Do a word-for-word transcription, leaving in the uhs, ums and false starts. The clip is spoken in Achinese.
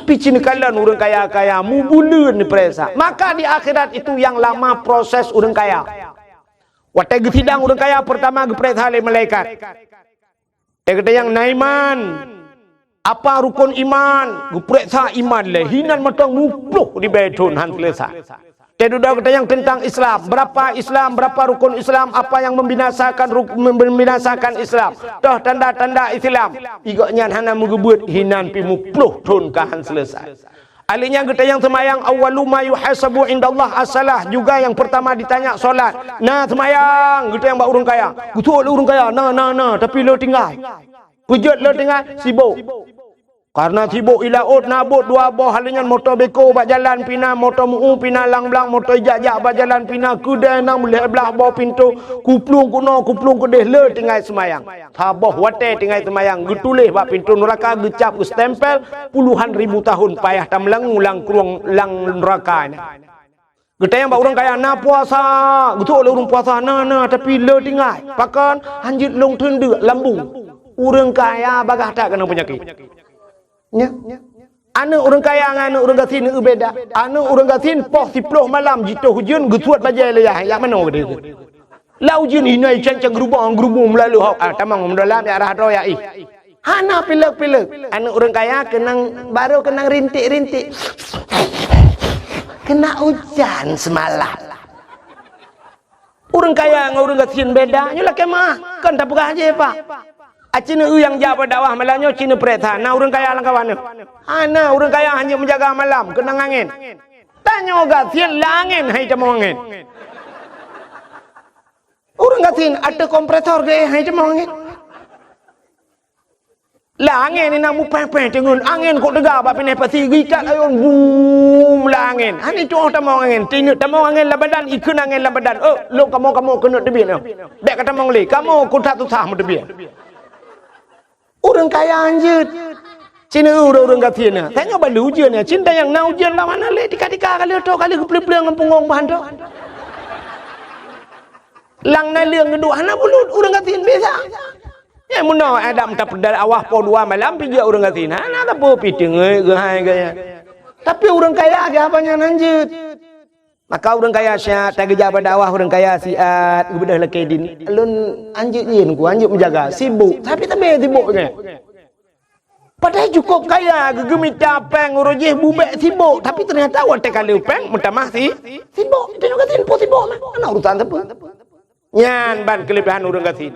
Pi cit neukalon ureuëng kaya-kaya, mubuleuen neupareksa. Maka di akhirat itu yang lama proses ureuëng kaya. Watée geusidang ureuëng kaya, pertama geupareksa lé malaikat. Teukeutanyong na iman. Apa rukon iman? Geupareksa iman lé. Hinan mantong muploh ribée thon han seuleusa. Teududoe geutanyong teuntang Islam. Berapa Islam? Berapa rukon Islam? Apa yang membinasakan ruk-, membinasakan Islam? Toh tanda-tanda Islam. Igok nyan hana meugeubeuet hinan pi muploh thon ka han seuleusa. Ahli nyan geutanyong seumayang, awwalu ma yuhasabu indallah as-salah. Juga yang pertama ditanya solat. Na seumayang, geutanyong bak ureuëng kaya. Geutuek lé ureuëng kaya, na, na, na, tapi le tinggai. Peujeuet le tinggai, sibok. Karena sibok i laôt na bot dua boh, ahli nyan moto beko bak jalan pina, moto mu'u pina lang-blang, moto ijak-jak bak jalan pina, keudai na meulhée blaih boh pintoe, kuplueng keunoe, kuplueng keudeh, le tinggai seumayang. Saboh watée tinggai seumayang, geutuléh bak pintoe nuraka, geucap, geustempel, puluhan ribu tahun payah tameulangue lam krueng lam nuraka nyan. Geutanyong bak ureuëng kaya, na puasa? Geutuek lé ureuëng puasa, na, na, tapi le tinggai. Pakon? Hanjeuet lôn teundeuk lambung. Ureuëng kaya bagaih that keunong peunyakét. Nya. Aneuëk ureuëng kaya ngon aneuëk ureuëng gasien beda. Aneuëk ureuëng gasien poh siploh malam jitoh ujeuen geusuet bajée lé yah, jak manoe geude. Lau ujeuen inai cang-cang geurubong-geurubong meulalu hok. Ah, tamong meudolam jak rhah droe jak ih. Hana pilek-pilek. Aneuëk ureuëng kaya keunong, baru keunong rintik-rintik. Kena ujan semalam. Ureuëng kaya ngon ureuëng gasien beda, nyoe lakée meuah, kon tapeugah jih, Pak. Aci neueu nyang jak bak dakwah malam nyoe, ci neupareksa, na ureuëng kaya lam kawan nyoe. Hana, ureuëng kaya hana meujaga malam, keunong angén. Tanyoe gasien lam angén, hai tamong angén. Ureuëng gasien ateueh kompresor geuéh hai tamong angén. Lam angén inan mupéh-péh teungeun, angén kok teuga bak pineh pasi geuikat ayôn bum lam angén. Hana tuoh tamong angén, tineuk tamong angén lam badan, ikheun angén lam badan. Oh, lôn kamoe-kamoe keuneuk teubiet nyoe. Bék ka tamong lé, kamoe keu that susah meuteubiet. Ureuëng kaya hanjeuet. Cina ureuëng, ureuëng gasien nyan. Tanyoe balu ujeuen nyan. Cinta nyang na ujeuen lawan hana lé tika-tika ka lheueh toh ka lheueh geupleueng-pleueng ngon punggong bahan toh. Lang naleueng geuduek hana bulut ureuëng gasien biasa. Nyang meunoe Adam tapeudal awah poh dua malam pijak ureuëng gasien. Hana sapeue pi teungeut geuhai gaya. Tapi ureuëng kaya geuhaba nyan hanjeuet. Maka ureuëng kaya siat, tageujak bak dakwah ureuëng kaya siat, geubeudôh lakée dini. Lôn hanjeuet nyin ku, hanjeuet meujaga, sibok. Tapi tabé sibok nyan. Padahai cukôp kaya, geugeumita péng uroe jih bubek sibok, tapi teunyata watée ka lheueh péng meutamah si, sibok. Itu juga sibok, sibok mah. Hana urusan sapeue. Nyan ban keuleubehan ureuëng gasien.